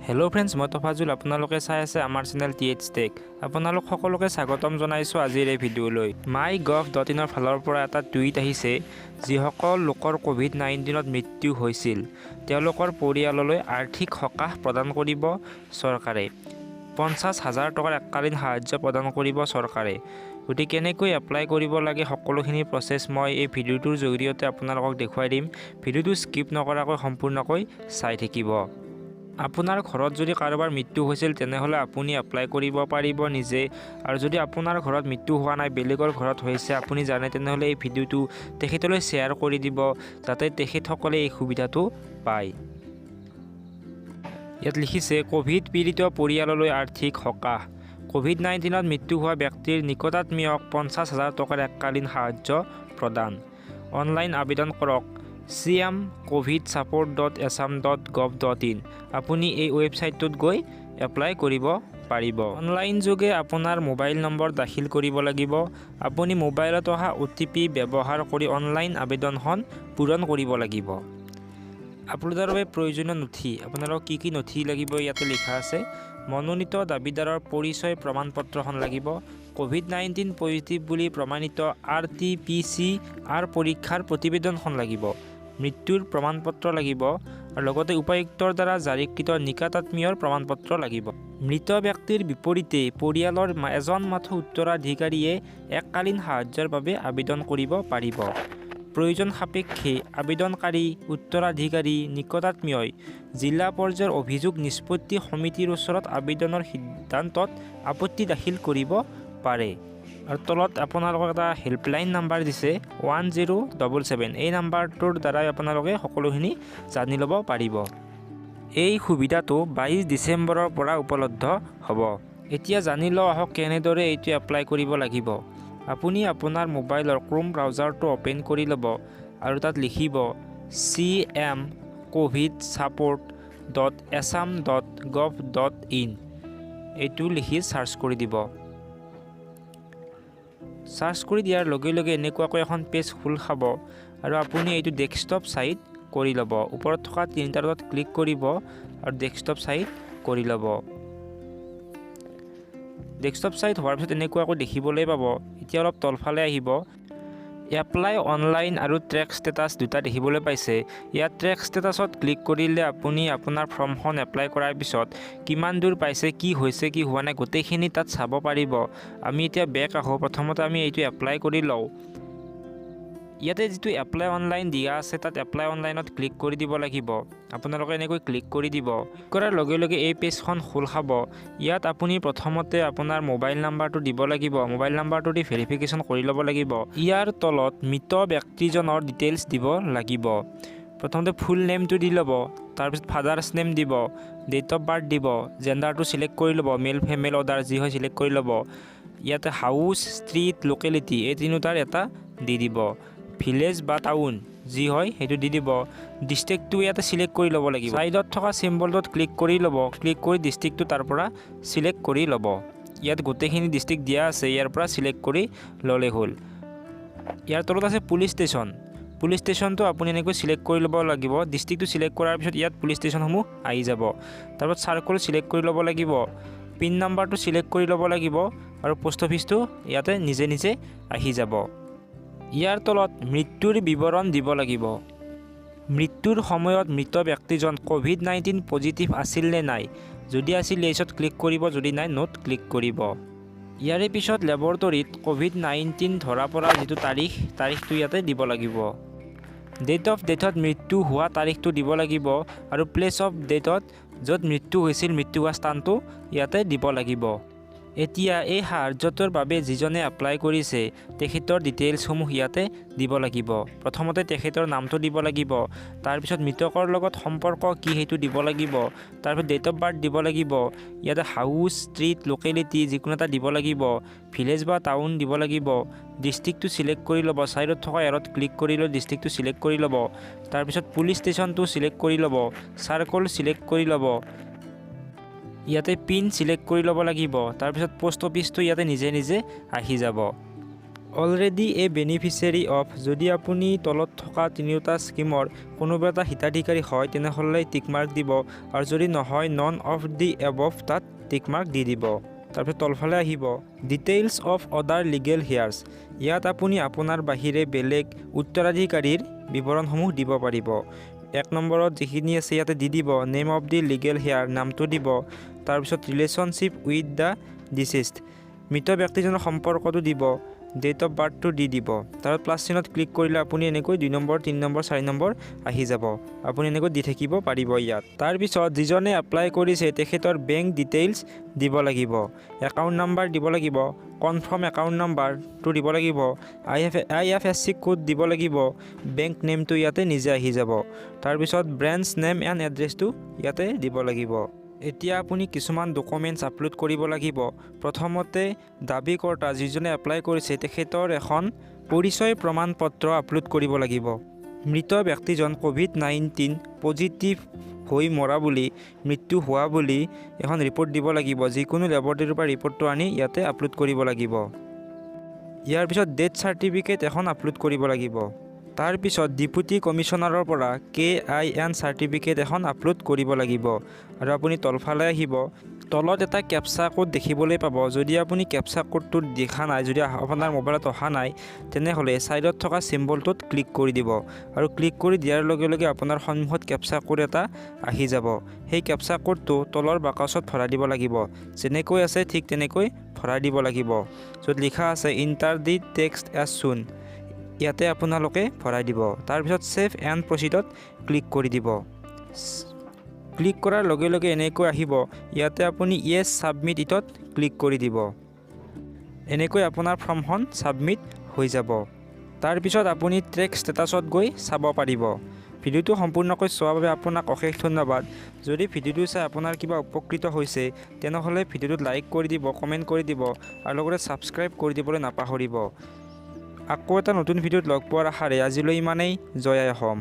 Hello' friends, মই তফাজুল। আপোনালোকে চাই আছে আমাৰ চেনেল টি এইচ টেক। আপোনালোক সকলোকে স্বাগতম জনাইছোঁ আজিৰ এই ভিডিঅ'লৈ। মাই গভ.ইনৰ ফালৰ পৰা এটা টুইট আহিছে, যিসকল লোকৰ ক'ভিড-19ত মৃত্যু হৈছিল, তেওঁলোকৰ পৰিয়াললৈ আৰ্থিক সকাহ প্ৰদান কৰিব চৰকাৰে। 50,000 টকাৰ এককালীন সাহায্য প্ৰদান কৰিব চৰকাৰে। গতিকে কেনেকৈ এপ্লাই কৰিব লাগে, সকলোখিনি প্ৰচেছ মই এই ভিডিঅ'টোৰ জৰিয়তে আপোনালোকক দেখুৱাই দিম। ভিডিঅ'টো স্কিপ নকৰাকৈ সম্পূৰ্ণকৈ চাই থাকিব। আপোনাৰ ঘৰত যদি কাৰোবাৰ মৃত্যু হৈছিল, তেনেহ'লে আপুনি এপ্লাই কৰিব পাৰিব নিজে। আৰু যদি আপোনাৰ ঘৰত মৃত্যু হোৱা নাই, বেলেগৰ ঘৰত হৈছে, আপুনি জানে, তেনেহ'লে এই ভিডিঅ'টো তেখেতলৈ শ্বেয়াৰ কৰি দিব, যাতে তেখেতসকলে এই সুবিধাটো পায়। ইয়াত লিখিছে, ক'ভিড পীড়িত পৰিয়াললৈ আৰ্থিক সকাহ। ক'ভিড-19ত মৃত্যু হোৱা ব্যক্তিৰ নিকটাত্মীয়ক 50,000 টকাৰ এককালীন সাহায্য প্ৰদান। অনলাইন আবেদন কৰক cmcovidsupport.assam.gov.in। আপুনি এই ৱেবছাইটটোত গৈ এপ্লাই কৰিব পাৰিব। অনলাইন যোগে আপোনাৰ মোবাইল নম্বৰ দাখিল কৰিব লাগিব। আপুনি মোবাইলত অহা অ'টিপি ব্যৱহাৰ কৰি অনলাইন আবেদনখন পূৰণ কৰিব লাগিব। আপলোডৰ বাবে প্ৰয়োজনীয় নথি, আপোনালোকক কি কি নথি লাগিব ইয়াতে লিখা আছে। মনোনীত দাবীদাৰৰ পৰিচয় প্ৰমাণ পত্ৰখন লাগিব। ক'ভিড-19 পজিটিভ বুলি প্ৰমাণিত আৰটিপিচিআৰ পৰীক্ষাৰ প্ৰতিবেদনখন লাগিব। মৃত্যুৰ প্ৰমাণপত্ৰ লাগিব আৰু লগতে উপায়ুক্তৰ দ্বাৰা জাৰীকৃত নিকটাত্মীয়ৰ প্ৰমাণপত্ৰ লাগিব। মৃত ব্যক্তিৰ বিপৰীতে পৰিয়ালৰ এজন মাথো উত্তৰাধিকাৰীয়ে এককালীন সাহায্যৰ বাবে আবেদন কৰিব পাৰিব। প্ৰয়োজন সাপেক্ষে আবেদনকাৰী উত্তৰাধিকাৰী নিকটাত্মীয়ই জিলা পৰ্যায়ৰ অভিযোগ নিষ্পত্তি সমিতিৰ ওচৰত আবেদনৰ সিদ্ধান্তত আপত্তি দাখিল কৰিব পাৰে। আৰু তলত আপোনালোকক এটা হেল্পলাইন নাম্বাৰ দিছে, 1077। এই নাম্বাৰটোৰ দ্বাৰাই আপোনালোকে সকলোখিনি জানি ল'ব পাৰিব। এই সুবিধাটো 22 ডিচেম্বৰৰ পৰা উপলব্ধ হ'ব। এতিয়া জানি লওঁ আহক কেনেদৰে এইটো এপ্লাই কৰিব লাগিব। আপুনি আপোনাৰ মোবাইলৰ ক্ৰোম ব্ৰাউজাৰটো অ'পেন কৰি ল'ব আৰু তাত লিখিব cmcovidsupport.assam.gov.in। এইটো লিখি চাৰ্চ কৰি দিব। চাৰ্চ কৰি দিয়াৰ লগে লগে এনেকুৱাকৈ এখন পেজ খোল খাব আৰু আপুনি এইটো ডেস্কটপ ছাইট কৰি ল'ব। ওপৰত থকা তিনিটা ডটত ক্লিক কৰিব আৰু ডেস্কটপ ছাইট কৰি ল'ব। ডেস্কটপ ছাইট হোৱাৰ পিছত এনেকুৱাকৈ দেখিবলৈ পাব। এতিয়া অলপ তলফালে আহিব। এপ্লাই অনলাইন আৰু ট্ৰেক ষ্টেটাছ দুটা দেখিবলৈ পাইছে। ইয়াত ট্ৰেক ষ্টেটাছত ক্লিক কৰিলে আপুনি আপোনাৰ ফৰ্মখন এপ্লাই কৰাৰ পিছত কিমান দূৰ পাইছে, কি হৈছে, কি হোৱা নাই, গোটেইখিনি তাত চাব পাৰিব। আমি এতিয়া বেক আহোঁ। প্ৰথমতে আমি এইটো এপ্লাই কৰি লওঁ। ইয়াতে যিটো এপ্লাই অনলাইন দিয়া আছে, তাত এপ্লাই অনলাইনত ক্লিক কৰি দিব লাগিব। আপোনালোকে এনেকৈ ক্লিক কৰি দিব। ক্লিক কৰাৰ লগে লগে এই পেজখন খোল খাব। ইয়াত আপুনি প্ৰথমতে আপোনাৰ মোবাইল নাম্বাৰটো দিব লাগিব। মোবাইল নাম্বাৰটো দি ভেৰিফিকেশ্যন কৰি ল'ব লাগিব। ইয়াৰ তলত মৃত ব্যক্তিজনৰ ডিটেইলছ দিব লাগিব। প্ৰথমতে ফুল নেমটো দি ল'ব, তাৰপিছত ফাদাৰ্ছ নেম দিব, ডেট অফ বাৰ্থ দিব, জেণ্ডাৰটো চিলেক্ট কৰি ল'ব, মেল, ফিমেল, আদাৰ যি হয় চিলেক্ট কৰি ল'ব। ইয়াতে হাউচ, ষ্ট্ৰীট, লোকেলিটি এই তিনিওটাৰ এটা দি দিব। ভিলেজ বা টাউন যি হয় সেইটো দি দিব। ডিষ্ট্ৰিক্টটো ইয়াতে চিলেক্ট কৰি ল'ব লাগিব। ছাইডত থকা চিম্বলটোত ক্লিক কৰি ল'ব। ক্লিক কৰি ডিষ্ট্ৰিক্টটো তাৰ পৰা চিলেক্ট কৰি ল'ব। ইয়াত গোটেইখিনি ডিষ্ট্ৰিক্ট দিয়া আছে, ইয়াৰ পৰা চিলেক্ট কৰি ল'লে হ'ল। ইয়াৰ তলত আছে পুলিচ ষ্টেচন। পুলিচ ষ্টেচনটো আপুনি এনেকৈ চিলেক্ট কৰি ল'ব লাগিব। ডিষ্ট্ৰিক্টটো চিলেক্ট কৰাৰ পিছত ইয়াত পুলিচ ষ্টেচনসমূহ আহি যাব। তাৰপিছত চাৰ্কল চিলেক্ট কৰি ল'ব লাগিব, পিন নাম্বাৰটো চিলেক্ট কৰি ল'ব লাগিব আৰু পোষ্ট অফিচটো ইয়াতে নিজে নিজে আহি যাব। ইয়াৰ তলত মৃত্যুৰ বিৱৰণ দিব লাগিব। মৃত্যুৰ সময়ত মৃত ব্যক্তিজন ক'ভিড-19 পজিটিভ আছিল নে নাই, যদি আছিল য়েছত ক্লিক কৰিব, যদি নাই নোত ক্লিক কৰিব। ইয়াৰে পিছত লেবৰেটৰীত ক'ভিড-19 ধৰা পৰা যিটো তাৰিখ, তাৰিখটো ইয়াতে দিব লাগিব। ডেট অফ ডেথত মৃত্যু হোৱা তাৰিখটো দিব লাগিব আৰু প্লেচ অফ ডেথত য'ত মৃত্যু হৈছিল, মৃত্যু হোৱা স্থানটো ইয়াতে দিব লাগিব। এতিয়া এই সাহায্যটোৰ বাবে যিজনে এপ্লাই কৰিছে, তেখেতৰ ডিটেইলছসমূহ ইয়াতে দিব লাগিব। প্ৰথমতে তেখেতৰ নামটো দিব লাগিব, তাৰপিছত মৃতকৰ লগত সম্পৰ্ক কি সেইটো দিব লাগিব, তাৰপিছত ডেট অফ বাৰ্থ দিব লাগিব। ইয়াতে হাউচ, ষ্ট্ৰীট, লোকেলিটি যিকোনো এটা দিব লাগিব, ভিলেজ বা টাউন দিব লাগিব, ডিষ্ট্ৰিক্টটো চিলেক্ট কৰি ল'ব, ছাইডত থকা এৰত ক্লিক কৰি লৈ ডিষ্ট্ৰিক্টটো চিলেক্ট কৰি ল'ব, তাৰপিছত পুলিচ ষ্টেচনটো চিলেক্ট কৰি ল'ব, চাৰ্কল চিলেক্ট কৰি ল'ব, ইয়াতে পিন চিলেক্ট কৰি ল'ব লাগিব। তাৰপিছত পোষ্ট অফিচটো ইয়াতে নিজে নিজে আহি যাব। অলৰেডি এ বেনিফিচিয়াৰী অফ, যদি আপুনি তলত থকা তিনিওটা স্কীমৰ কোনোবা এটা হিতাধিকাৰী হয়, তেনেহ'লে টিক মাৰ্ক দিব আৰু যদি নহয়, নন অফ the above তাত টিক মাৰ্ক দি দিব। তাৰপিছত তলফালে আহিব, details of other legal heirs। ইয়াত আপুনি আপোনাৰ বাহিৰে বেলেগ উত্তৰাধিকাৰীৰ বিৱৰণসমূহ দিব পাৰিব। 1 নম্বৰত যিখিনি আছে ইয়াতে দি দিব। Name of the legal heir, নামটো দিব। তাৰপিছত ৰিলেশ্যনশ্বিপ উইথ the deceased, মৃত ব্যক্তিজনৰ সম্পৰ্কটো দিব। ডেট অফ বাৰ্থটো দি দিব। তাৰপিছত প্লাছ চিনত ক্লিক কৰিলে আপুনি এনেকৈ 2 নম্বৰ, 3 নম্বৰ, 4 নম্বৰ আহি যাব। আপুনি এনেকৈ দি থাকিব পাৰিব ইয়াত। তাৰপিছত যিজনে এপ্লাই কৰিছে, তেখেতৰ বেংক ডিটেইলছ দিব লাগিব। একাউণ্ট নাম্বাৰ দিব লাগিব, কনফাৰ্ম একাউণ্ট নাম্বাৰটো দিব লাগিব, IFSC code দিব লাগিব। বেংক নেমটো ইয়াতে নিজে আহি যাব। তাৰপিছত ব্ৰেঞ্চ নেম এণ্ড এড্ৰেছটো ইয়াতে দিব লাগিব। এতিয়া আপুনি কিছুমান ডকুমেণ্টছ আপলোড কৰিব লাগিব। প্ৰথমতে দাবীকৰ্তা, যিজনে এপ্লাই কৰিছে, তেখেতৰ এখন পৰিচয় প্ৰমাণ পত্ৰ আপলোড কৰিব লাগিব। মৃত ব্যক্তিজন ক'ভিড-19 পজিটিভ হৈ মৰা বুলি, মৃত্যু হোৱা বুলি এখন ৰিপৰ্ট দিব লাগিব। যিকোনো লেবৰেটৰীৰ পৰা ৰিপৰ্টটো আনি ইয়াতে আপলোড কৰিব লাগিব। ইয়াৰ পিছত ডেথ চাৰ্টিফিকেট এখন আপলোড কৰিব লাগিব। তাৰপিছত ডিপুটি কমিশ্যনাৰৰ পৰা কেআইএন চাৰ্টিফিকেট এখন আপলোড কৰিব লাগিব। আৰু আপুনি তলফালে আহিব, তলত এটা কেপচা কোড দেখিবলৈ পাব। যদি আপুনি কেপচা কোডটো দেখা নাই, যদি আপোনাৰ মোবাইলত অহা নাই, তেনেহ'লে ছাইডত থকা চিম্বলটোত ক্লিক কৰি দিব আৰু ক্লিক কৰি দিয়াৰ লগে লগে আপোনাৰ সন্মুখত কেপচা কোড এটা আহি যাব। সেই কেপচা কোডটো তলৰ বাকচত ভৰাই দিব লাগিব। যেনেকৈ আছে ঠিক তেনেকৈ ভৰাই দিব লাগিব। য'ত লিখা আছে "Enter the text as shown", ইয়াতে আপোনালোকে ভৰাই দিব। তাৰপিছত ছেভ এণ্ড প্ৰচিডত ক্লিক কৰি দিব। ক্লিক কৰাৰ লগে লগে এনেকৈ আহিব। ইয়াতে আপুনি য়েছ, ছাবমিট ইটত ক্লিক কৰি দিব। এনেকৈ আপোনাৰ ফৰ্মখন ছাবমিট হৈ যাব। তাৰপিছত আপুনি ট্ৰেক ষ্টেটাছত গৈ চাব পাৰিব। ভিডিঅ'টো সম্পূৰ্ণকৈ চোৱাৰ বাবে আপোনাক অশেষ ধন্যবাদ। যদি ভিডিঅ'টো চাই আপোনাৰ কিবা উপকৃত হৈছে, তেনেহ'লে ভিডিঅ'টোত লাইক কৰি দিব, কমেণ্ট কৰি দিব আৰু লগতে ছাবস্ক্ৰাইব কৰি দিবলৈ নাপাহৰিব। আকৌ এটা নতুন ভিডিঅ'ত লগ পোৱাৰ আশাৰে আজিলৈ ইমানেই। জয় আই অসম।